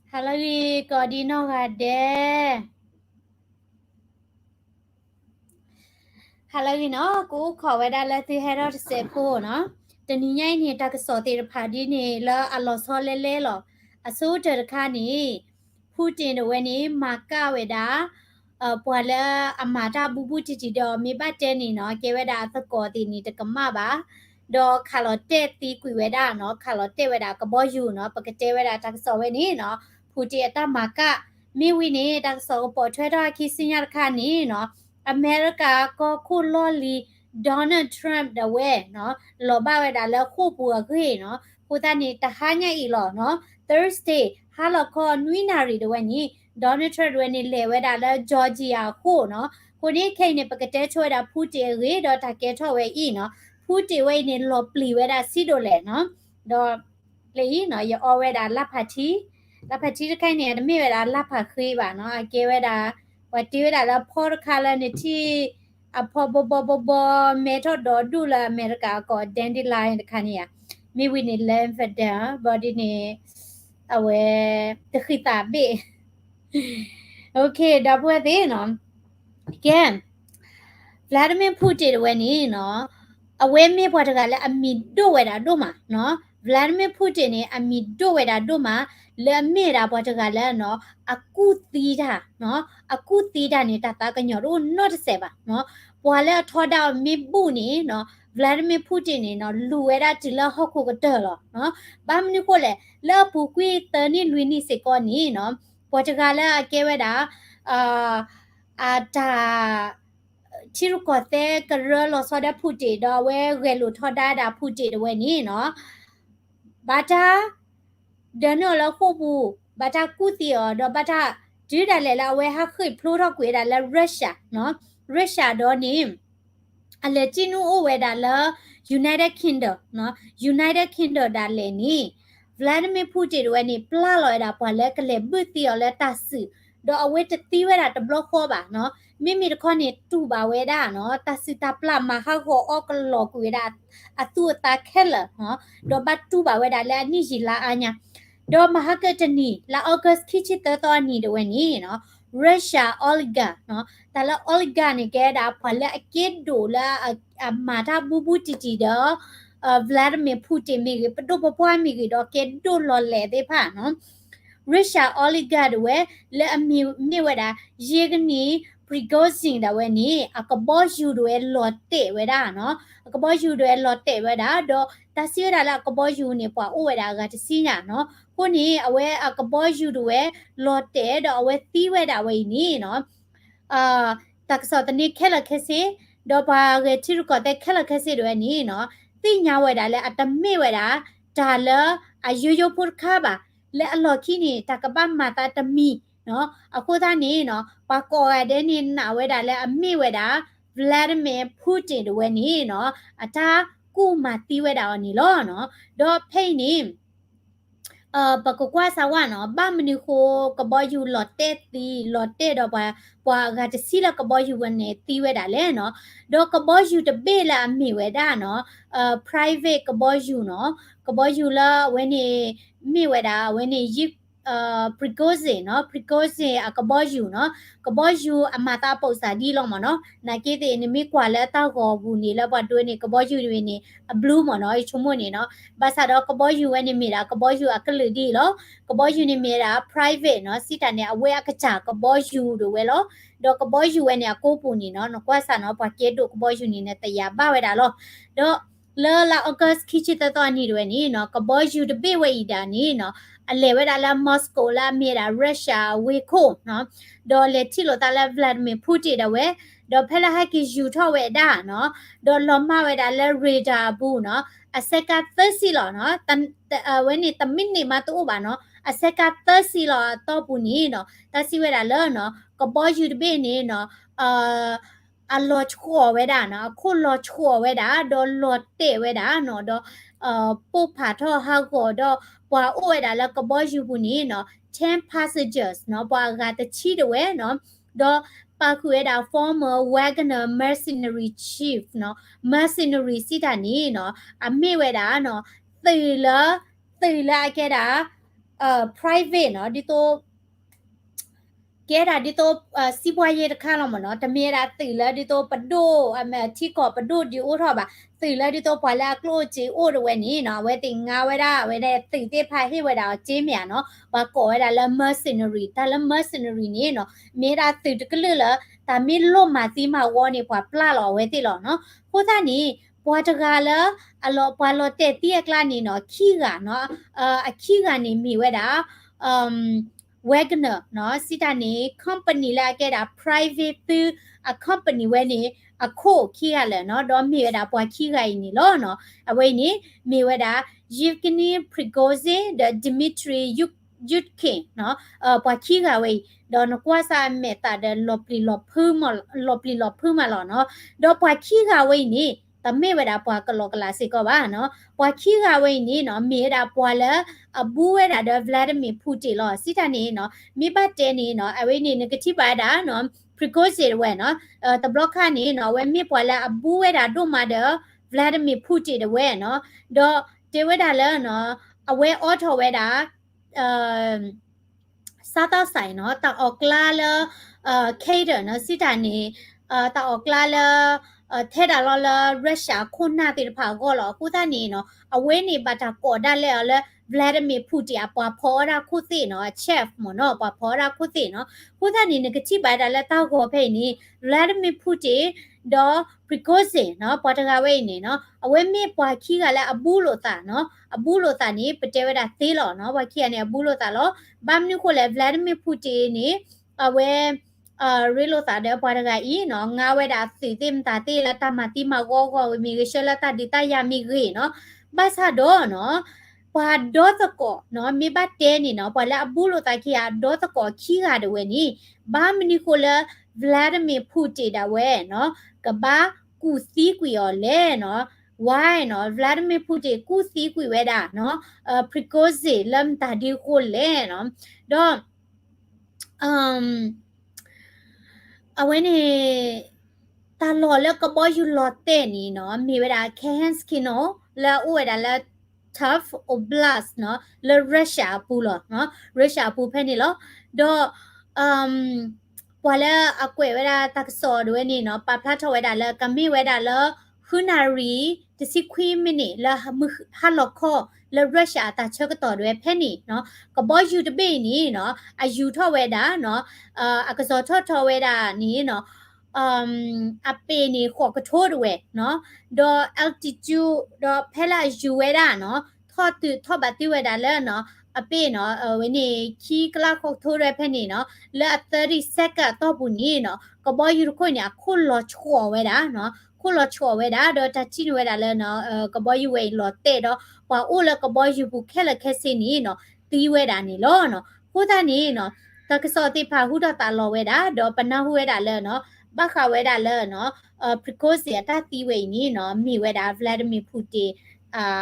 ဟါလၢအဂ့ၤ ကိးဒံနီၢ်ဂၤဒဲး, ဟါလၢအဂ့ၤနီၤ, ကအိၣ်ခိးဝဲဒၣ်လၢသုဟဲထီၣ်တစဲးဖိနီၤ. တနံၤညါအံၤန့ၣ် တၢ်ကစီၣ်သ့ၣ်တဖၣ်ဒ်န့ၣ် လၢအလီၤဆီလဲလဲလီၤ. အဆိကတၢၢ်တခါန့ၣ် Putin တဝဲန့ၣ် မၤကၣ်ဝဲဒၣ် ပှၤလၢအမၤတၢ်ဘူးဘူးတံၢ်တံၢ်ဒီး မ့ၢ်ဘၣ်တဲန့ၣ်နီၤ ကဲဝဲဒၣ်အသကိးသ့ၣ်န့ၣ်တကမၣ်ဘၣ်. ဒီးခးလီၤတဲာ်သံကွံာ်ဝဲဒၣ်နီၤ, ခးလီၤတဲာ်ဝဲဒၣ်ကဘီယူၤနီၤ, ပကတဲဝဲဒၣ်တၢ်ကစီၣ်ဝဲန့ၣ်နီၤ, Putin အတၢ်မၤကၣ်. မ့ၢ်ဝံၤန့ၣ် တၢ်ကစီၣ်ကပိာ်ထွဲထီၣ်အခံဆူညါတခါန့ၣ်နီၤ, အမဲရကၤကီၢ်ခိၣ်လီၢ်လံၤ Donald Trump တဝဲနီၤ လီၤဘၣ်ဝဲဒၣ်လၢဃိာ်ပူၤအဂ့ၢ်နီၤ. အဃိသတးန့ၣ် တဟါညါအံၤလီၤနီၤ, Thursday ဟါလီၤခီနွံနၣ်ရံၣ်တဝဲန့ၣ် Donald Trump တဝဲန့ၣ် လဲၤဝဲဒၣ်လၢ Georgia အဃိနီၤ. အဃိန့ၣ် ခဲအံၤန့ၣ် ပကတဲဆိဝဲဒၣ် Putin အဂ့ၢ် ဒီးတၢ်ကဲထီၣ်ဝဲအံၤနီၤ, Putin ဝဲအံၤန့ၣ် လီၤပျံၤဝဲဒၣ်ဆံးဒိၣ်လဲၣ်နီၤ. ဒီး လၢအံၤနီၤ ယအီဝဲဒၣ်လၢ်ဖးထံ, လၢ်ဖးထံတခါအံၤန့ၣ် အတမ့ၢ်ဝဲဒၣ်လၢ်ဖးဃ့ဘၣ်နီၤ, အကဲဝဲဒၣ် ပှၤတ့ဝဲဒၣ်လၢဖီတခါလၢနထံၣ် အဖီဘီဘီဘီဘီ မဲထီၣ်ဒီဒူၣ်လၢအမဲရကၤအကီၢ် dandelion တခါန့ၣ်ဧါ, မ့ၢ်ဝံၤန့ၣ် lavender ဘီဒ်န့ၣ် အဝဲ တဃံးသးဘ့ၣ် OK ဒီပုၢ်ဝဲၢ်သ့ၣ်နီၤ, ကဲ Vladimir Putin တဝဲန့ၣ်နီၤ, အဝဲမ့ၢ်ပှၤတဂၤလၢအမံၤဒိၣ်ဝဲဒၣ်ဒိၣ်မးနီၤ. Vladimir Putin န့ၣ် အမံၤဒိၣ်ဝဲဒၣ်ဒိၣ်မး လၢအမ့ၢ်ဝဲဒၣ်ပှၤတဂၤလၢနီၤ အကူၣ်သံတၢ်နီၤ, အကူၣ်သံတၢ်န့ၣ် တၢ်သးကညီၤတအိၣ်နီတစဲးဘၣ်နီၤ. ပှၤလၢအထီဒါအီၤမ့ၢ်ဘူးန့ၣ်နီၤ Vladimir Putin န့ၣ်နီၤ လူၤဝဲဒၣ်တုၤလၢဟီၣ်ခိၣ်ကတၢၢ်လီၤနီၤ. ဘၣ်မနုၤဃိလဲၣ် လၢအပူၤကွံာ်သၢနံၣ်လွံၢ်နံၣ်စ့ၢ်ကီးန့ၣ်နီၤ ပှၤတဂၤလၢအကဲဝဲဒၣ် အတၢ် ထံရူၢ်ကီၢ်သဲးကရၢလီၤဆီဒၣ် Putin ဒီးအဝဲဂဲၤလိာ်ထီဒါဒၣ် Putin တဝဲန့ၣ်နီၤ, ဘၣ်တၢ် ဒၢနုာ်အီၤလၢဃိာ်ပူၤ, ဘၣ်တၢ်ကူၣ်သံအီၤ ဒီးဘၣ်တၢ်တုၤဒၣ်လဲာ်လၢအဝဲဟးဃ့ၢ်ဖျိထီၣ်ကွံာ်ဝဲဒၣ်လၢ Russia နီၤ, Russia ဒီးန့ၣ် အလဲၤတံၢ်နုာ်အိၣ်ဝဲဒၣ်လၢ United Kingdom နီၤ, United Kingdom ဒၣ်လဲာ်န့ၣ် Vladimir Putin တဝဲန့ၣ် ပျၢ်လီၤဝဲဒၣ်ပှၤလၢကလဲၤဘုၣ်သံအီၤလၢတၢ်စုၣ်, ဒီးအဝဲတသံဝဲဒၣ်တဘျီဃီဘၣ်နီၤ, မ့မ့ၢ်တခီန့ၣ် တူၢ်ဘၣ်ဝဲဒၣ်နီၤ, တၢ်စုၣ်တၢ်ပျၢ်မၤဟးဂီၤအီၣ်ကလီၤကွံာ်ဝဲဒၣ် အသူၣ်အသးခဲလၢာ်နီၤ, ဒီးဘၣ်တူၢ်ဘၣ်ဝဲဒၣ်လၢအနံၣ်ယံာ်လါအါညါ, ဒီးမဟါကတနံၤ လါ August ခံဆံသၢသီအနံၤတဝဲန့ၣ်နီၤ, Russia oligarch နီၤ, တၢ်လၢ oligarch န့ၣ် ကဲဒၣ်ပှၤလၢအကဲဒိၣ်လၢအ အမၤတၢ်ဘူးဘူးတံၢ်တံၢ်ဒီး Vladimir Putin မ့ၢ်ဂ့ၤ, ပဒိၣ်ပပှၢ်မ့ၢ်ဂ့ၤ, ဒီးကဲဒိၣ်လီၤလဲၣ်သ့ၣ်တဖၣ်နီၤ, Russia oligarch တဝဲ လၢအမံၤမ့ၢ်ဝဲဒၣ် Yevgeny Prigozhin ဒၣ်ဝဲန့ၣ် အကဘီယူၤတဝဲလီၤတဲာ်ဝဲဒၣ်နီၤ, အကဘီယူၤတဝဲလီၤတဲာ်ဝဲဒၣ်, ဒီးတၢ်စံးဝဲဒၣ်လၢအကဘီယူၤန့ၣ် ပှၤအိၣ်ဝဲဒၣ်အဂၤတဆံညါနီၤ, အဃိန့ၣ် အဝဲအကဘီယူၤတဝဲလီၤတဲာ် ဒီးအဝဲသံဝဲဒၣ်ဝဲအံၤန့ၣ်နီၤ တၢ်ကစီၣ်သန့ခဲလၢာ်ခဲဆ့, ဒီးပှၤဂဲၤထံရူၢ်ကီၢ်သဲးခဲလၢာ်ခဲဆ့တဝဲန့ၣ်နီၤ, သ့ၣ်ညါဝဲဒၣ်လၢအတမ့ၢ်ဝဲဒၣ် တၢ်လၢအယိယိဖိတခါဘၣ်, လၢအလီၢ်ခံန့ၣ် တၢ်ကဘၣ်မၤသးတမံၤနီၤ, အဃိသတးန့ၣ်နီၤ ပှၤကိးဂၤဒဲးန့ၣ်နာ်ဝဲဒၣ်လၢအမ့ၢ်ဝဲဒၣ် Vladimir Putin တဝဲန့ၣ်နီၤ, အတၢ်ကူၣ်မၤသံဝဲဒၣ်အီၤန့ၣ်လီၤနီၤ, ဒီးဖဲအံၤန့ၣ် ပကကွၢ်စၢ်ဝဲနီၤ, ဘၣ်မနုၤဃိ ကဘီယူၤလီၤတဲာ်သံ လီၤတဲာ်ဒီးပှၤ ပှၤအဂၤတဆံလၢကဘီယူၤဝဲန့ၣ်သံဝဲဒၣ်လဲၣ်နီၤ, ဒီးကဘီယူၤတဘ့ၣ်လၢအမ့ၢ်ဝဲဒၣ်နီၤ, private ကဘီယူၤနီၤ, ကဘီယူၤလၢအဝဲန့ၣ် မ့ၢ်ဝဲဒၣ် အဝဲန့ၣ် Prigozhin နီၤ, Prigozhin အကဘီယူၤနီၤ, ကဘီယူၤအမၤသးအပိာ်စၢ်ဒ်လီၤမ့ၢ်နီၤ, နာ်က့သ့ၣ်န့ၣ်မ့ၢ်ကွၢ်လၢတၢ်ဂီၤပူၤန့ၣ် လၢပှၤဒိးန့ၣ် ကဘီယူၤတဝဲန့ၣ် အblueမ့ၢ်နီၤ, ယဆိကမိၣ်န့ၣ်နီၤ, ဘၣ်ဆၣ်ဒီးကဘီယူၤဝဲန့ၣ်မ့ၢ်ဒၣ် ကဘီယူၤအကလုာ်ဒ်အံၤလီၤ, ကဘီယူၤန့ၣ်မ့ၢ်ဒၣ် private နီၤ, စံးတၢ်န့ၣ် အဝဲအကစၢ်ကဘီယူၤတဝဲလီၤ, ဒီးကဘီယူၤဝဲန့ၣ်အကိပူၤန့ၣ်နီၤ, နကွၢ်စၢ်နီၤ ပှၤကဲဒိၣ်ကဘီယူၤန့ၣ် နသ့ၣ်ညါဘၣ်ဝဲဒၣ်လီၤ, ဒီး လၢလါ August ခံဆံသၢသီအနံၤတဝဲန့ၣ်နီၤ, ကဘီယူၤတဘ့ၣ်ဝဲအံၤဒၣ်န့ၣ်နီၤ, အလဲၤဝဲဒၣ်လၢ Moscow လၢအမ့ၢ်ဒၣ် Russia ဝ့ၢ်ခိၣ်နီၤ, ဒီးလဲၤထံၣ်လိာ်သးလၢ Vladimir Putin ဒၣ်ဝဲ, ဒီးဖဲလၢဟဲက့ၤယူၤထီၣ်ဝဲဒၣ်နီၤ, ဒီးလီၤမၢ်ဝဲဒၣ်လၢ radar အပူၤနီၤ, အစဲးကးသၢဆံလီၤနီၤ, အဝဲန့ၣ်တမံးနံးမးတအိၣ်ဘၣ်နီၤ, အစဲးကးသၢဆံလီၤအတီၢ်ပူၤန့ၣ်နီၤ, တၢ်စံးဝဲဒၣ်လၢနီၤ, ကဘီယူၤတဘ့ၣ်န့ၣ်နီၤ, အလီၤဆှီၣ်ဝဲဒၣ်နီၤ, အခိၣ်လီၤဆှီၣ်ဝဲဒၣ်, ဒီးလီၤတဲာ်ဝဲဒၣ်နီၤ, ဒီး ပိၢ်ဖးထီၣ်ဟးဂီၤဒီး ပှၤအိၣ်ဝဲဒၣ်လၢကဘီယူၤပူၤန့ၣ်နီၤ, ten passengers နီၤ, ပှၤအဂၤတဆံတဝဲနီၤ, ဒီးပာ်ဃုာ်ဝဲဒၣ် former Wagner mercenary chief နီၤ, mercenary စံးတၢ်န့ၣ်နီၤ, အမ့ၢ်ဝဲဒၣ်နီၤ, သုးလၢ သုးလၢအကဲဒၣ် private နီၤ ဒ်သိး ကဲဒၣ်ဒ်သိး စံးပှၤယဲတခါလီၤမ့ၢ်နီၤ, တမ့ၢ်ဝဲဒၣ်သုးလၢဒ်သိးပဒိၣ် ထံကီၢ်ပဒိၣ်ဒုးအိၣ်ထီၣ်ဘၣ်, သုးလၢဒ်သိးပှၤလၢအကျိၣ်စ့အိၣ်တဝဲန့ၣ်နီၤ, အဝဲသ့ၣ်ငါဝဲဒၣ် အဝဲဒၣ်သုးသ့ၣ်တဖၣ်ဟ့ၣ်ဝဲဒၣ်အီၤစ့မ့ၢ်ဧါနီၤ, ပှၤကိးဝဲဒၣ်လၢ mercenary, တၢ်လၢ mercenary န့ၣ်နီၤ, မ့ၢ်ဝဲဒၣ်သုးတကလုာ်လၢ တၢ်မ့ၢ်လိၣ်မၤသံမၤဝီန့ၣ် ပှၤပျၢ်လီၤအဝဲသ့ၣ်လီၤနီၤ. အဃိသတးန့ၣ် ပှၤတဂၤလၢ အလီၤ ပှၤလီၤတဲာ်သံအကျါန့ၣ်နီၤ ခံဂၤနီၤ, အခံဂၤန့ၣ်မ့ၢ်ဝဲဒၣ် Wagner နီၤ, စံးတၢ်န့ၣ် company လၢအကဲဒၣ် private သုးအ company ဝဲန့ၣ် အခိၣ်ခံဂၤလၢာ်နီၤ, ဒီးမ့ၢ်ဝဲဒၣ်ပှၤခံဂၤအံၤန့ၣ်လီၤနီၤ. အဝဲအံၤန့ၣ် မ့ၢ်ဝဲဒၣ် Yevgeny Prigozhin ဒီး Dmitry Yurkin နီၤ, ပှၤခံဂၤဝဲအံၤ ဒီးနကွၢ်စၢ်အမဲာ်သးဒီး လီၤပျံၤလီၤဖုးမးလီၤနီၤ. ဒီးပှၤခံဂၤဝဲအံၤန့ၣ် တမ့ၢ်ဝဲဒၣ်ပှၤကလီကလးစ့ၢ်ကီးဘၣ်နီၤ. ပှၤခံဂၤဝဲအံၤန့ၣ်နီၤ မ့ၢ်ဝဲဒၣ်ပှၤလၢအဘူးဝဲဒၣ်ဒီး Vladimir Putin လီၤ. စံးတၢ်န့ၣ်နီၤ မ့ၢ်ဘၣ်တဲန့ၣ်နီၤ အဝဲန့ၣ် နကထံၣ်ဘၣ်ဝဲဒၣ်နီၤ Prigozhin တဝဲနီၤ, တဘျီခါန့ၣ်နီၤ အဝဲမ့ၢ်ပှၤလၢအဘူးဝဲဒၣ်ဒိၣ်မးဒီး Vladimir Putin တဝဲနီၤ, ဒီးတဲဝဲဒၣ်လၢနီၤ အဝဲအိးထီၣ်ဝဲဒၣ် စးသီၣ်စဲးနီၤ တၢ်အီၣ်ကျါလၢ cater နီၤ စံးတၢ်န့ၣ် တၢ်အီၣ်ကျါလၢ ထဲဒၣ်လီၤလၢ Russia အခိၣ်နၢ်သ့ၣ်တဖၣ်အဂီၢ်လီၤ. အဃိသတးန့ၣ်နီၤ အဝဲန့ၣ်ဘၣ်တၢ်ကိးဒၣ်လဲာ်အီၤလၢ Vladimir Putin အပှၤဖီအီၣ်ဒၣ်ခိၣ်သ့ၣ်နီၤ အ chef မ့ၢ်နီၤ ပှၤဖီအီၣ်ဒၣ်ခိၣ်သ့ၣ်နီၤ. အဃိသတးန့ၣ် နကထံၣ်ဘၣ်ဝဲဒၣ်လၢတၢ်ဂီၤဖဲအံၤန့ၣ် Vladimir Putin ဒီး Prigozhin နီၤ ပှၤတဂၤဝဲအံၤန့ၣ်နီၤ အဝဲမ့ၢ်ပှၤခံဂၤလၢအဘူးလိာ်သးနီၤ. အဘူးလိာ်သးန့ၣ် ပတဲဝဲဒၣ်သ့လီၤနီၤ. ပှၤခံဂၤန့ၣ် အဘူးလိာ်သးလီၤ. ဘၣ်မနုၤဃိလဲၣ် Vladimir Putin န့ၣ် အဝဲ ရ့လိာ်သးဒီးပှၤတဂၤအံၤနီၤ ငါဝဲဒၣ်အသုးသ့ၣ်မတၤသ့ၣ်လၢတၢ်မၤသံမၤဂီၢ်အဂီၢ် မ့ၢ်ဂ့ၤဆၢလၢတၢ်ဒုးတၢ်ယၤမ့ၢ်ဂ့ၤနီၤ. ဘၣ်ဆၣ်ဒီးနီၤ ပှၤဒီသကိးနီၤ မ့ၢ်ဘၣ်တဲန့ၣ်နီၤ ပှၤလၢအဘူးလိာ်သးခံဂၤ အဒီသကိးခံဂၤတဝဲန့ၣ် ဘၣ်မနုၤဃိလၢ Vladimir Putin ဒၣ်ဝဲနီၤ ကဘၣ်ကူၣ်သံကွံာ်အီၤလဲၣ်နီၤ. Why နီၤ Vladimir Putin ကူၣ်သံကွံာ်ဝဲဒၣ်နီၤ Prigozhin လၢမတၤဒ်ဃိလဲၣ်နီၤ. ဒီး အဝဲန့ၣ် တၢ်လီၢ်လၢကဘီယူၤလီၤတဲာ်န့ၣ်နီၤ မ့ၢ်ဝဲဒၣ် Kursk နီၤ လၢအအိၣ်ဝဲဒၣ်လၢ Tver Oblast နီၤ လၢ Russia အပူၤလီၤနီၤ Russia အပူၤဖဲန့ၣ်လီၤ. ဒီး ပှၤလၢအကွဲးဝဲဒၣ်တၢ်ကစီၣ်တဝဲန့ၣ်နီၤ ပာ်ဖျါထီၣ်ဝဲဒၣ်လၢ ကမ့ၢ်ဝဲဒၣ်လၢ ဃုနၣ်ရံၣ် တဆံခွံမံးနံး လၢမုၢ်ဟါလီၤခီ လၢ Russia အတၢ်ဆၢကတီၢ်တဝဲဖဲန့ၣ်နီၤ ကဘီယူၤတဘ့ၣ်အံၤန့ၣ်နီၤ အယူၤထီၣ်ဝဲဒၣ်နီၤ အကစီၣ်ထီၣ်ထီဝဲဒၣ်န့ၣ်နီၤ အပ့ၢ်န့ၣ် ဃိးကထိတဝဲနီၤ ဒီး altitude ဒီးဖဲလၢအယူၤဝဲဒၣ်နီၤ ထီၣ်တုၤထီၣ်ဘၣ်သံဝဲဒၣ်လၢနီၤ အပ့ၢ်နီၤ အဝဲန့ၣ် ခံကလးဃိးကထိတဝဲဖဲန့ၣ်နီၤ လၢအ သၢဆံ second အတီၢ်ပူၤန့ၣ်နီၤ ကဘီယူၤတခိၣ်န့ၣ် အခိၣ်လီၤဆှီၣ်ဝဲဒၣ်နီၤ ခိၣ်လီၤဆှီၣ်ဝဲဒၣ် ဒီးတၢ်ထံၣ်န့ၢ်ဝဲဒၣ်လၢနီၤ ကဘီယူၤဝဲအံၤလီၤတဲာ်ဒီး ပှၤအိၣ်လၢကဘီယူၤပူၤခဲလၢာ်ခဲဆ့န့ၣ်နီၤ သံဝဲဒၣ်န့ၣ်လီၤနီၤ. အဃိသတးန့ၣ်နီၤ တၢ်ကစီၣ်သ့ၣ်တဖၣ်ဟူထီၣ်သးလီၤဝဲဒၣ် ဒီးပနၢ်ဟူဝဲဒၣ်လၢနီၤ ဘၣ်ဃးဝဲဒၣ်လၢနီၤ Prigozhin အတၢ်သံဝဲအံၤန့ၣ်နီၤ မ့ၢ်ဝဲဒၣ် Vladimir Putin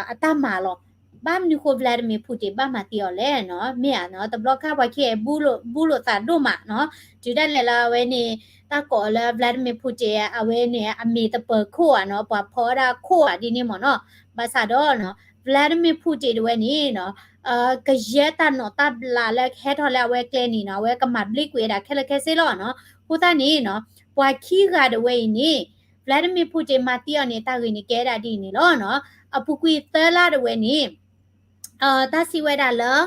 အတၢ်မၤလီၤ. ဘၣ်မနုၤဃိ Vladimir Putin ဘၣ်မၤသံအီၤလဲၣ်နီၤ မ့ၢ်ဧါနီၤ တဘျီခါပှၤခံဂၤ ဘူးလိာ်သးဒိၣ်မးနီၤ တုၤဒၣ်လဲာ်လၢအဝဲန့ၣ် တၢ်ကိးလၢ Vladimir Putin အဝဲန့ၣ် အမ့ၢ်သပၢၤခိၣ်ဧါနီၤ ပှၤဖီအီၣ်ဒၣ်ခိၣ်ဧါဒ်န့ၣ်မ့ၢ်နီၤ ဘၣ်ဆၣ်ဒီးနီၤ Vladimir Putin တဝဲန့ၣ်နီၤ ကယဲၢ်တၢ်နီၣ်တၢ်ဘျးလၢကဟဲထီၣ်လၢအဝဲကျဲန့ၣ်နီၤ အဝဲကမၤဘျ့ကွံာ်ဝဲဒၣ်ခဲလၢာ်ခဲဆ့လီၤနီၤ အဃိသတးန့ၣ်နီၤ ပှၤခံဂၤတဝဲအံၤန့ၣ် Vladimir Putin မၤသံအီၤန့ၣ် တၢ်ဂ့ၢ်န့ၣ်ကဲဒၣ်ဒ်အံၤန့ၣ်လီၤနီၤ အပူၤကွံာ်သၢလါတဝဲန့ၣ် တၢ်စံးဝဲဒၣ်လၢ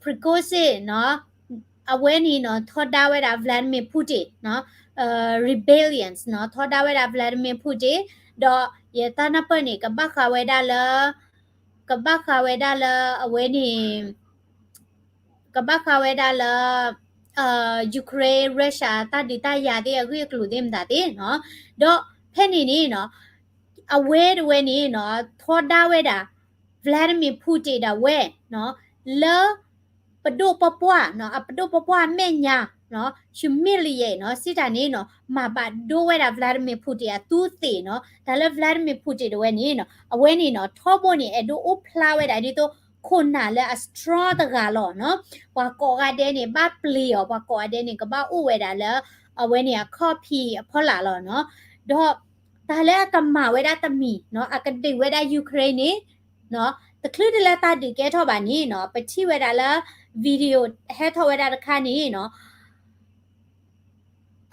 Prigozhin နီၤ အဝဲန့ၣ်နီၤ ထီဒါဝဲဒၣ် Vladimir Putin နီၤ rebellions နီၤ ထီဒါဝဲဒၣ် Vladimir Putin ဒီးယတၢ်နၢ်ပၢၢ်န့ၣ် ကဘၣ်ဃးဝဲဒၣ်လၢ ကဘၣ်ဃးဝဲဒၣ်လၢအဝဲန့ၣ် ကဘၣ်ဃးဝဲဒၣ်လၢ Ukraine Russia တၢ်ဒုးတၢ်ယၤသ့ၣ်အဂ့ၢ်အကျိၤသ့ၣ်မတၤသ့ၣ်နီၤ ဒီးဖဲန့ၣ်န့ၣ်နီၤ အဝဲတဝဲန့ၣ်နီၤ ထီဒါဝဲဒၣ် Vladimir Putin ဒၣ်ဝဲနီၤ လၢ ပဒိၣ်ပပှၢ်နီၤ အပဒိၣ်ပပှၢ်အမဲာ်ညါနီၤ humiliate နီၤ စံးတၢ်န့ၣ်နီၤ မၤဘၣ်ဒိဝဲဒၣ် Vladimir Putin အသူးသ့ၣ်နီၤ တၢ်လၢ Vladimir Putin တဝဲန့ၣ်နီၤ အဝဲန့ၣ်နီၤ ထီဘိန့ၣ် အဲၣ်ဒိးအိၣ်ဖျါဝဲဒၣ်ဒ်သိး ခိၣ်နၢ်လၢအ strong တဂၤလီၤနီၤ ပှၤကိးဂၤဒဲးန့ၣ် ဘၣ်ပျံၤအီၤ ပှၤကိးဂၤဒဲးန့ၣ် ကဘၣ်အိၣ်ဝဲဒၣ်လၢ အဝဲန့ၣ်အခီၣ်ဖံးအဖီလာ်လီၤနီၤ ဒီး တၢ်လၢအကမၤဝဲဒၣ်တမံၤနီၤ အကဒုးဝဲဒၣ် Ukraine န့ၣ်နီၤ တချုးဒ်လၢတၢ်ဒုးကဲထီၣ်ဘၣ်န့ၣ်နီၤ ပထံၣ်ဝဲဒၣ်လၢ video ဟဲထီၣ်ဝဲဒၣ်တခါန့ၣ်နီၤ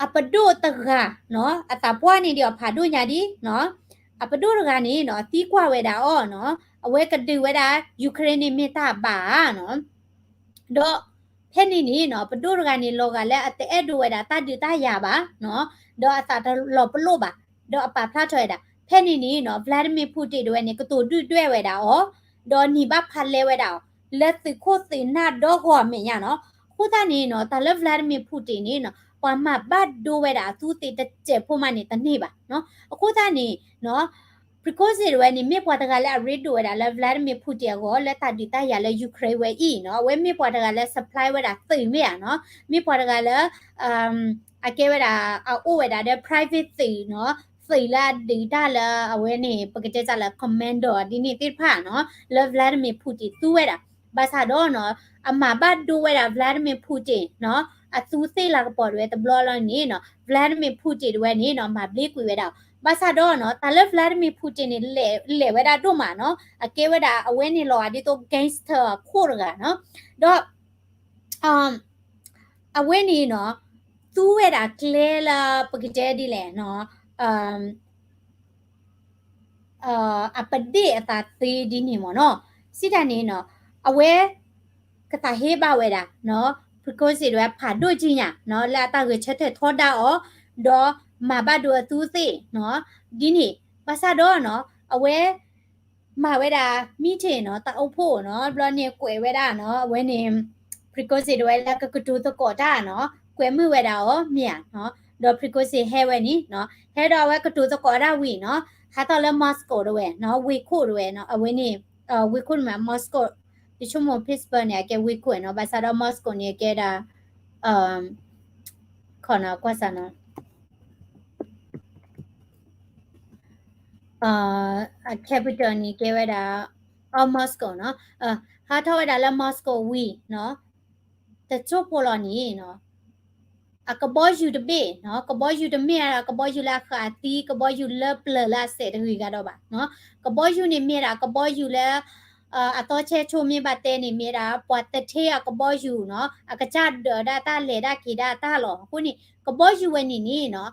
အပဒိၣ်တဂၤနီၤ အသးပှၢ်န့ၣ်ဒီးအဖးဒိၣ်ညါဒ်နီၤ အပဒိၣ်တဂၤန့ၣ်နီၤ သံကွၢ်ဝဲဒၣ်အီၤနီၤ အဝဲကဒုးဝဲဒၣ် Ukraine န့ၣ်မ့ၢ်တၢ်ဘၣ်ဧါနီၤ ဒီးဖဲန့ၣ်န့ၣ်နီၤ ပဒိၣ်တဂၤန့ၣ် လီၤဂာ်လၢအတအဲၣ်ဒိးဝဲဒၣ်တၢ်ဒုးတၢ်ယၤဘၣ်နီၤ ဒီးအသးတလီၤပလိာ်ဘၣ် ဒီးအပာ်ဖျါထီၣ်ဝဲဒၣ် ဖဲန့ၣ်န့ၣ်နီၤ Vladimir Putin တဝဲန့ၣ် ကတိၤဒုၣ်ဒွဲၣ်ဝဲဒၣ်အီၤ ဒီးနံၤဘၣ်ဖးလဲဝဲဒၣ်အီၤ လၢသုးခိၣ်သုးနၢ်ဒီဂီၢ်အမဲာ်ညါနီၤ အဃိသတးန့ၣ်နီၤ တၢ်လၢ Vladimir Putin န့ၣ်နီၤ ပှၤမၤဘၣ်ဒိဝဲဒၣ်အသူသ့ၣ်တစဲးဖိမးန့ၣ် တန့ၢ်ဘၣ်နီၤ အဃိသတးန့ၣ်နီၤ Prigozhin တဝဲန့ၣ် မ့ၢ်ပှၤတဂၤလၢအရ့ဒိၣ်ဝဲဒၣ်လၢ Vladimir Putin အဂီၢ် လၢတၢ်ဒုးတၢ်ယၤလၢ Ukraine ဝဲအံၤနီၤ အဝဲမ့ၢ်ပှၤတဂၤလၢ supply ဝဲဒၣ်သုးမ့ၢ်ဧါနီၤ မ့ၢ်ပှၤတဂၤလၢ အကဲဝဲဒၣ် အအိၣ်ဝဲဒၣ်ဒီး private သုးနီၤ သုးလၢအဒုးတၢ်လၢအဝဲန့ၣ် ပကတဲတၢ်လၢ commando ဒ်န့ၣ်သ့ၣ်တဖၣ်နီၤ လၢ Vladimir Putin သူဝဲဒၣ် ဘၣ်ဆၣ်ဒီးနီၤ အမၤဘၣ်ဒိဝဲဒၣ် Vladimir Putin နီၤ အသူသ့ၣ်လၤကပီၤတဝဲတဘျီလီၤန့ၣ်နီၤ Vladimir Putin တဝဲန့ၣ်နီၤ မၤဘျ့ကွံာ်ဝဲဒၣ် ဘၣ်ဆၣ်ဒီးနီၤ တၢ်လၢ Vladimir Putin န့ၣ် လဲၤဝဲဒၣ်ဒိၣ်မးနီၤ အကဲဝဲဒၣ်အဝဲန့ၣ်လီၤဂာ်ဒ်သိး gangster အခိၣ်တဂၤနီၤ ဒီး အဝဲန့ၣ်နီၤ သူဝဲဒၣ်ကျဲလၢပကတဲဒ်လဲၣ်နီၤ အပဒ့ၣ်အသးသ့ဒ်န့ၣ်မ့ၢ်နီၤ စံးတၢ်န့ၣ်နီၤ အဝဲ ကသးဟ့ဘၣ်ဝဲဒၣ်နီၤ Prigozhin တဝဲဖးဒိၣ်ကံညါနီၤ လၢအတၢ်ဂဲၤဆၢထၢၣ်ထီဒါအီၤ ဒီးမၤဘၣ်ဒိအသူသ့ၣ်နီၤ ဒ်န့ၣ် ဘၣ်ဆၣ်ဒီးနီၤ အဝဲ မၤဝဲဒၣ် meeting နီၤ တၢ်အိၣ်ဖှိၣ်နီၤ ဘျီန့ၣ်ကွဲးဝဲဒၣ်နီၤ အဝဲန့ၣ် Prigozhin တဝဲလၢကကတိၤသကိးတၢ်နီၤ ကွဲးမုာ်ဝဲဒၣ်အီၤမ့ၢ်ဧါနီၤ ဒီး Prigozhin ဟဲဝဲန့ၣ်နီၤ ဟဲဒီးအဝဲကတိၤသကိးတၢ်ဝံၤနီၤ ဟးထီၣ်လၢ Moscow တဝဲနီၤ ဝ့ၢ်ခိၣ်တဝဲနီၤ အဝဲန့ၣ် ဝ့ၢ်ခိၣ်န့ၣ်မ့ၢ် Moscow ယဆိကမိၣ် Pittsburgh န့ၣ် အကဲဝ့ၢ်ခိၣ်နီၤ ဘၣ်ဆၣ်ဒီး Moscow န့ၣ် အကဲဒၣ် ခီနီၤ ကွၢ်စၢ်နီၤ အ capital န့ၣ်ကဲဝဲဒၣ် အ Moscow နီၤ ဟးထီၣ်ဝဲဒၣ်လၢ Moscow ဝံၤနီၤ တစိၢ်ဖိလီၤန့ၣ်နီၤ အကဘီယူၤတဘ့ၣ်နီၤ ကဘီယူၤတမ့ၢ်ဒၣ်ကဘီယူၤလၢအဃးအသံ ကဘီယူၤလၢပျၢၤလၢအစဲးတဂ့ၤဂၤဒီးဘၣ်နီၤ ကဘီယူၤန့ၣ်မ့ၢ်ဒၣ်ကဘီယူၤလၢ အသီဆဲဆိမ့ၢ်ဘၣ်တဲန့ၣ် မ့ၢ်ဒၣ်ပှၤသထ့အကဘီယူၤနီၤ အကစၢ်ဒၢးဒၣ်တၢ်လဲၤဒၣ်က့ၤဒၣ်တၢ်လီၤ အဃိန့ၣ် ကဘီယူၤဝဲန့ၣ်န့ၣ်နီၤ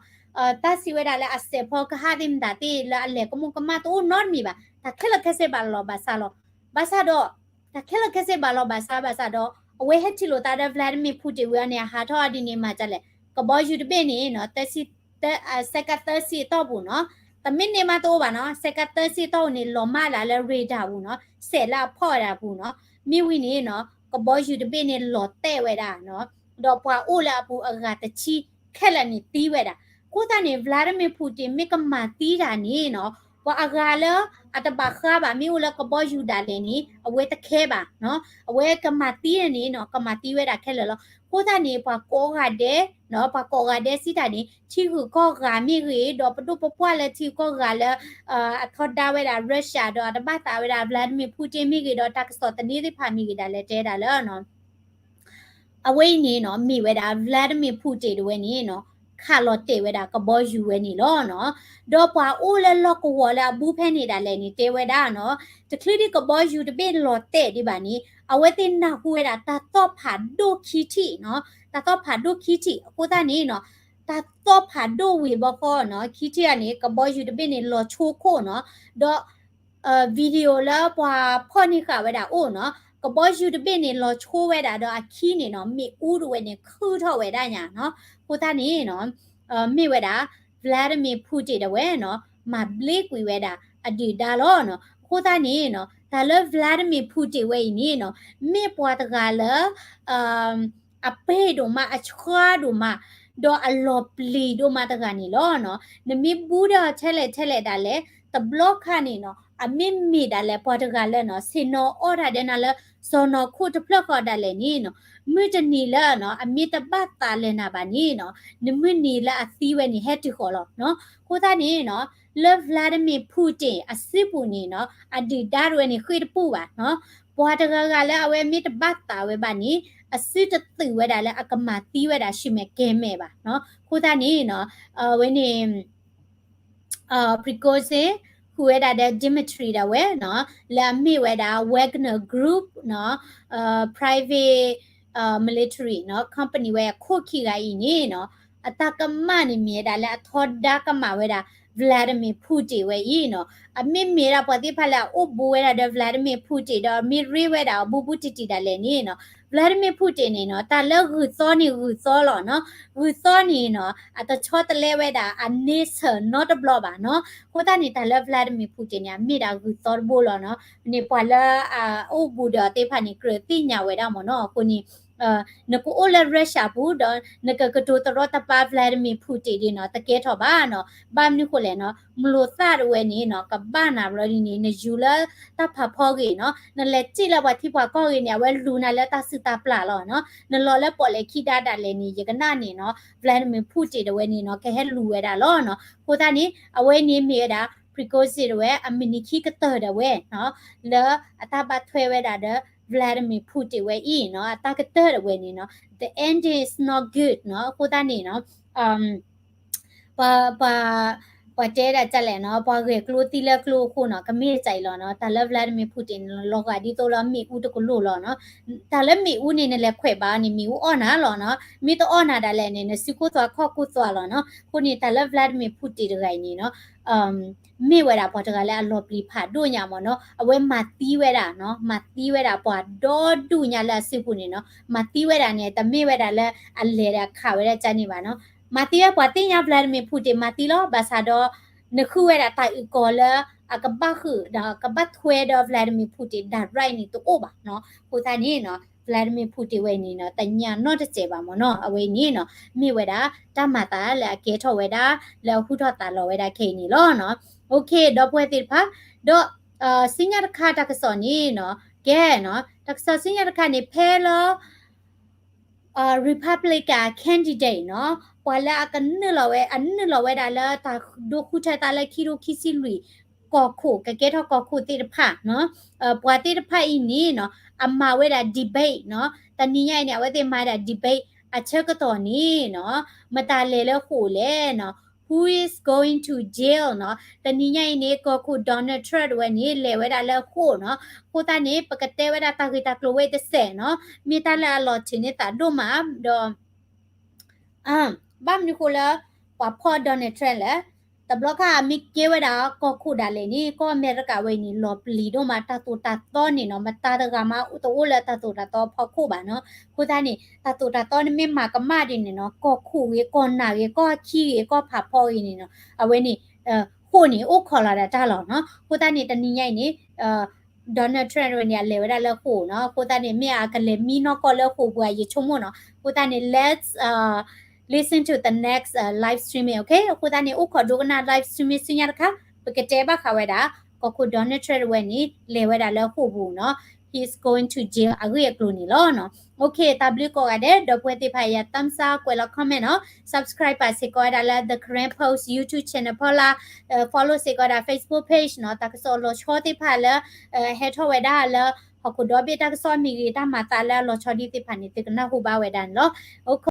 တၢ်စံးဝဲဒၣ်လၢအစဲးဖီကဟၣ်သ့ၣ်မတၤသ့ၣ်လၢအလဲၤကမူကမၣ်တအိၣ်နီတမံၤဘၣ် တၢ်ခဲလၢာ်ခဲဆ့ဘၣ်လီၤဘၣ်စးလီၤ ဘၣ်ဆၣ်ဒီး တၢ်ခဲလၢာ်ခဲဆ့ဘၣ်လီၤဘၣ်စးဘၣ်ဆၣ်ဒီး အဝဲဟဲထံၣ်လိာ်သးဒီး Vladimir Putin ဝံၤအီၤန့ၣ် အဟးထီၣ်ဒ်န့ၣ်မၤဒ်လဲၣ် ကဘီယူၤတဘ့ၣ်န့ၣ်နီၤ သၢဆံ သၢ စဲကၤသၢဆံအတီၢ်ပူၤနီၤ တမ့ၢ်န့ၢ်မးတအိၣ်ဘၣ်နီၤ စဲကၤသၢဆံအတီၢ်ပူၤန့ၣ် လီၤမၢ်လၢ်လၢ radar ပူၤနီၤ စဲးလၢအဖီၣ်ဝဲဒၣ်ပူၤနီၤ မ့ၢ်ဝံၤန့ၣ်နီၤ ကဘီယူၤတဘ့ၣ်န့ၣ်လီၤတဲာ်ဝဲဒၣ်နီၤ ဒီးပှၤအိၣ်လၢအပူၤအဂၤတဆံခဲလၢာ်န့ၣ်သံဝဲဒၣ် အဃိသတးန့ၣ် Vladimir Putin မ့ၢ်ကမၤသံတၢ်န့ၣ်နီၤ ပှၤအဂၤလၢအတဘၣ်ဃးဘၣ် မ့ၢ်အိၣ်လၢကဘီယူၤဒၣ်လဲာ်န့ၣ် အဝဲတခဲဘၣ်နီၤ အဝဲကမၤသံန့ၣ်နီၤ ကမၤသံဝဲဒၣ်ခဲလၢာ်လီၤ အဃိသတးန့ၣ် ပှၤကိးဂၤဒဲးနီၤ ပှၤကိးဂၤဒဲးစံးတၢ်န့ၣ် ထံဂုၤကီၢ်ဂၤမ့ၢ်ဂ့ၤ ဒီးပဒိၣ်ပပှၢ်လၢထံဂုၤကီၢ်ဂၤလၢ အထီဒါဝဲဒၣ် Russia ဒီးအတဘၣ်သးဝဲဒၣ် Vladimir Putin မ့ၢ်ဂ့ၤ ဒီးတၢ်ကစီၣ်သန့သ့ၣ်တဖၣ်မ့ၢ်ဂ့ၤဒၣ်လဲာ်တဲဒၣ်လၢနီၤ အဝဲအံၤန့ၣ်နီၤ မ့ၢ်ဝဲဒၣ် Vladimir Putin တဝဲန့ၣ်နီၤ ခးလီၤတဲာ်ဝဲဒၣ်ကဘီယူၤဝဲန့ၣ်လီၤနီၤ ဒီးပှၤအိၣ်လၢလီၢ်ကဝီၤလၢအဘူးဖဲန့ၣ်ဒၣ်လဲာ်န့ၣ် တဲဝဲဒၣ်နီၤ တချုးဒံးကဘီယူၤတဘ့ၣ်လီၤတဲာ်ဒံးဘၣ်န့ၣ် အဝဲသ့ၣ်နၢ်ဟူဝဲဒၣ်တၢ်သီၣ်ဖးဒိၣ်ခံထံၣ်နီၤ တၢ်သီၣ်ဖးဒိၣ်ခံထံၣ် အဃိသတးန့ၣ်နီၤ တၢ်သီၣ်ဖးဒိၣ်ဝံၤဘီဃီနီၤ ခံထံၣ်အန့ၣ် ကဘီယူၤတဘ့ၣ်န့ၣ်လီၤဆိခိၣ်နီၤ ဒီး video လၢပှၤဖီၣ်န့ၢ်ဃာ်ဝဲဒၣ်အိၣ်နီၤ ကဘီယူၤတဘ့ၣ်န့ၣ် လီၤဆိဝဲဒၣ်ဒီးအခံန့ၣ်နီၤ မ့ၣ်အူတဝဲန့ၣ် ခုၣ်ထီၣ်ဝဲဒၣ်ညါနီၤ အဃိသတးန့ၣ်နီၤ မ့ၢ်ဝဲဒၣ် Vladimir Putin တဝဲနီၤ မၤဘျ့ကွံာ်ဝဲဒၣ်အဒုၣ်ဒါလီၤနီၤ အဃိသတးန့ၣ်နီၤ တၢ်လၢ Vladimir Putin ဝဲအံၤန့ၣ်နီၤ မ့ၢ်ပှၤတဂၤလၢ အပှ့ၤဒိၣ်မး အဆှါဒိၣ်မး ဒီးအလီၤပျံၤဒိၣ်မးတဂၤန့ၣ်လီၤနီၤ. နမ့ၢ်ဘူးဒီးအီၤထဲလဲၣ်ထဲလဲၣ်ဒၣ်လဲာ် တဘျီခါန့ၣ်နီၤ အမ့ၢ်မ့ၢ်ဒၣ်လဲာ်ပှၤတဂၤလၢနီၤ ဆ့ၣ်နီၤအီၣ်တၢ်ဒဲးနၤလၢ စီၢ်နီၤခိၣ်တဖျၢၣ်ဃီဒၣ်လဲာ်န့ၣ်နီၤ မုၢ်တနံၤလၢနီၤ အမ့ၢ်တဘၣ်သးလဲၤနၤဘၣ်န့ၣ်နီၤ နမုၢ်နံၤလၢအသံဝဲန့ၣ် ဟဲတုၤဃီၤလီၤနီၤ. အဃိသတးန့ၣ်နီၤ လၢ Vladimir Putin အစုပူၤန့ၣ်နီၤ အဒုၣ်ဒါတဝဲန့ၣ် ဃ့ၢ်တပူၣ်ဘၣ်နီၤ. ပှၤတဂၤဂၤလၢအဝဲမ့ၢ်တဘၣ်သးဝဲဘၣ်န့ၣ် အစုတသုးဝဲဒၣ်လၢအကမၤသံဝဲဒၣ် ဆူမဲာ်ကဲၤမဲာ်ဘၣ်နီၤ. အဃိသတးန့ၣ်နီၤ အဝဲန့ၣ် Prigozhin ဃုာ်ဝဲဒၣ်ဒီး Dmitry ဒၣ်ဝဲနီၤ လၢအမ့ၢ်ဝဲဒၣ် Wagner Group နီၤ private military နီၤ company ဝဲအခိၣ်ခံဂၤအံၤန့ၣ်နီၤ အတၢ်ကမၣ်န့ၣ်မ့ၢ်ဝဲဒၣ်လၢအထီဒါကမၣ်ဝဲဒၣ် Vladimir Putin ဝဲအံၤနီၤ အမ့မ့ၢ်ဒၣ်ပှၤသ့ၣ်တဖၣ်လၢအအိၣ်ဘူးဝဲဒၣ်ဒီး Vladimir Putin ဒီးမ့ၢ်ရ့ဝဲဒၣ်အဘူးဘူးတံၢ်တံၢ်ဒၣ်လဲာ်န့ၣ်နီၤ Vladimir Putin န့ၣ်နီၤ တၢ်လၢဂုၢ်သီန့ၣ်ဂုၢ်သီလီၤနီၤ ဂုၢ်သီန့ၣ်နီၤ အတဆီတလဲဝဲဒၣ်အန့ဆၢၣ်နီတဘျီဘၣ်နီၤ အဃိသတးန့ၣ် တၢ်လၢ Vladimir Putin န့ၣ် အမ့ၢ်ဒၣ်ဂုၢ်သီတဘိလီၤနီၤ န့ၣ်ပှၤလၢအအိၣ်ဘူးဒီးသ့ၣ်တဖၣ်န့ၣ် ကြၢးသ့ၣ်ညါဝဲဒၣ်မ့ၢ်နီၤ အဃိန့ၣ် နကအိၣ်လၢ Russia ပူၤ ဒီးနကကတိၤတရီတပါ Vladimir Putin ဒ်နီၤ တကဲထီၣ်ဘၣ်နီၤ ဘၣ်မနုၤဃိလဲၣ်နီၤ မျိာ်သၣ်တဝဲန့ၣ်နီၤ ကဘၣ်နၤဘျီဒ်န့ၣ် နယူၤလၢတၢ်ဖးဖီဂ့ၤနီၤ နလဲၤစံၣ်လၢပှၤထံပှၤကီၢ်ဂ့ၤန့ၣ် အဝဲလူၤနၤလၢတၢ်စုတၢ်ပျၢ်လီၤနီၤ နလီၤလၢပီၣ်လဲၣ်ခံဒါဒၣ်လဲာ်န့ၣ် ယကနၣ်န့ၣ်နီၤ Vladimir Putin တဝဲန့ၣ်နီၤ ကဟဲလူၤဝဲဒၣ်လီၤနီၤ အဃိသတးန့ၣ် အဝဲန့ၣ်မ့ၢ်ဝဲဒၣ် Prigozhin တဝဲ အမံးနံးခံကတၢၢ်ဒၣ်ဝဲနီၤ လၢအတၢ်ဘၣ်ထွဲဝဲဒၣ်ဒီး Vladimir Putin ဝဲအံၤနီၤ အတၢ်ကတၢၢ်တဝဲန့ၣ်နီၤ the end is not good နီၤ အဃိသတးန့ၣ်နီၤ ပှၤ ပှၤ ပှၤတဲဒၣ်ဒ်လဲၣ်နီၤ ပှၤဂဲၤကျိသံလၢကျိအဃိနီၤ ကမ့ၢ်ဒ်အံၤလီၤနီၤ တၢ်လၢ Vladimir Putin န့ၣ် လီၤဂာ်ဒ်သိးလၢမ့ၣ်အူတကလိၣ်လီၤနီၤ တၢ်လၢမ့ၣ်အူန့ၣ် နလဲၤခွဲးဘၣ်အီၤန့ၣ် မ့ၣ်အူအီၣ်နၤလီၤနီၤ မ့ၢ်တအီၣ်နၤဒၣ်လဲာ်န့ၣ် နစုခိၣ်သွါခီၣ်ခိၣ်သွါလီၤနီၤ အဃိန့ၣ် တၢ်လၢ Vladimir Putin တဂၤအံၤန့ၣ်နီၤ မ့ၢ်ဝဲဒၣ်ပှၤတဂၤလၢအလီၤပျံၤဖးဒိၣ်ညါမ့ၢ်နီၤ အဝဲမၤသံဝဲဒၣ်နီၤ မၤသံဝဲဒၣ်ပှၤဒီဒူၣ်ညါလၢအစုပူၤန့ၣ်နီၤ မၤသံဝဲဒၣ်န့ၣ် တမ့ၢ်ဝဲဒၣ်လၢအလဲၤဒီးခးဝဲဒၣ်ကန့ၣ်ဘၣ်နီၤ မၤသံဝဲပှၤသ့ၣ်ညါ Vladimir Putin မၤသံလီၤ ဘၣ်ဆၣ်ဒီး နဃုဝဲဒၣ်တၢ်အုၣ်ကီၤလၢ အကဘၣ်ဃုာ်ဒီးကဘၣ်ထွဲဒီး Vladimir Putin direct န့ၣ်တအိၣ်ဘၣ်နီၤ အဃိသတးန့ၣ်နီၤ Vladimir Putin ဝဲန့ၣ်နီၤ တညါနီတစဲးဘၣ်မ့ၢ်နီၤ အဝဲန့ၣ်နီၤ မ့ၢ်ဝဲဒၣ် တၢ်မၤသးလၢအကဲထီၣ်ဝဲဒၣ် လၢအဟူထီၣ်သါလီၤဝဲဒၣ်ခဲအံၤန့ၣ်လီၤနီၤ OK ဒီပုၢ်ဝဲၢ်သ့ၣ်တဖၣ် ဒီး စံညါတခါတၢ်ကစီၣ်န့ၣ်နီၤ ကဲနီၤ တၢ်ကစီၣ်စံညါတခါန့ၣ် ဖဲလၢ Republican candidate နီၤ ပှၤလၢအကနုာ်လီၤဝဲ အနုာ်လီၤဝဲဒၣ်လၢတၢ်ဒိဃုထၢသးလၢခံထိခံဆံလွံၢ် ကီၢ်ခိၣ် ကကဲထီၣ်ကီၢ်ခိၣ်သ့ၣ်တဖၣ်နီၤ ပှၤသ့ၣ်တဖၣ်အံၤန့ၣ်နီၤ အမၤဝဲဒၣ် debate နီၤ တနံၤညါအံၤန့ၣ် အဝဲသ့ၣ်မၤဒၣ် debate အဆၢကတီၢ်န့ၣ်နီၤ မတၤလဲၤလၢဃိာ်လဲၣ်နီၤ Who is going to jail နီၤ တနံၤညါအံၤန့ၣ် ကီၢ်ခိၣ် Donald Trump တဝဲန့ၣ် လဲၤဝဲဒၣ်လၢဃိာ်နီၤ အဃိသတးန့ၣ် ပကတဲဝဲဒၣ်တၢ်ဂ့ၢ်တၢ်ကျိၤဝဲတစဲးနီၤ မ့ၢ်တၢ်လၢအလီၤထုးန့ၢ်သးဒိၣ်မး ဒီး ဘၣ်မနုၤဃိလၢ ပှၤဖီၣ် Donald Trump လဲၣ် တဘျီခါအမ့ၢ်ကဲဝဲဒၣ်ကီၢ်ခိၣ်ဒၣ်လဲာ်န့ၣ် ကီၢ်အမဲရကၤဝဲအံၤန့ၣ် လီၤပျံၤဒိၣ်မး တၢ်သိၣ်တၢ်သီန့ၣ်နီၤ မတၤတဂၤမးတအိၣ်လၢတၢ်သိၣ်တၢ်သီအဖီခိၣ်ဘၣ်နီၤ အဃိသတးန့ၣ် တၢ်သိၣ်တၢ်သီန့ၣ်မ့ၢ်မၤကမၣ်ဒ်န့ၣ်နီၤ ကီၢ်ခိၣ်ဂ့ၤ ကီၢ်နၢ်ဂ့ၤ ကီၢ်ခံဂ့ၤ ကီၢ်ဖးဖီဂ့ၤန့ၣ်နီၤ အဝဲန့ၣ် ဃိာ်န့ၣ် အိၣ်ခိးလီၤဒၣ်တၢ်လီၤနီၤ အဃိသတးန့ၣ် တနံၤညါအံၤန့ၣ် Donald Trump တဝဲန့ၣ် အလဲၤဝဲဒၣ်လၢဃိာ်နီၤ အဃိသတးန့ၣ် မ့ၢ်အကလဲၤမံနီၢ်ကီၢ်လၢဃိာ်ပူၤ ယဆိကမိၣ်နီၤ အဃိသတးန့ၣ် let's listen to the next live streaming okay အဃိသတးန့ၣ် အိၣ်ခိးဒိကနၣ် live streaming ဆူညါတခါ ပကတဲဘၣ်ဃးဝဲဒၣ် ကီၢ်ခိၣ် Donald Trump တဝဲန့ၣ် လဲၤဝဲဒၣ်လၢဃိာ်ပူၤနီၤ he's going to jail အဂ့ၢ်အကျိၤန့ၣ်လီၤနီၤ okay တၢ်ဘျုးကိးဂၤဒဲး ဒီပုၢ်ဝဲၢ်သ့ၣ်တဖၣ် ယတၢ်မစၢ်ကွဲးလီၤ comment နီၤ subscribe စ့ၢ်ကီးဝဲဒၣ်လၢ The Karen Post YouTube channel ဖီလာ် follow စ့ၢ်ကီးဝဲဒၣ် Facebook page နီၤ တၢ်ကစီၣ်လီၤဆီသ့ၣ်တဖၣ်လၢ ဟဲထီၣ်ဝဲဒၣ်လၢ ဟီၣ်ခိၣ်ဒီဘ့ၣ်တၢ်ကစီၣ်မ့ၢ်ဂ့ၤ တၢ်မၤသးလၢအလီၤဆီဒ်သ့ၣ်တဖၣ်န့ၣ် သုကနၢ်ဟူဘၣ်ဝဲဒၣ်န့ၣ်လီၤ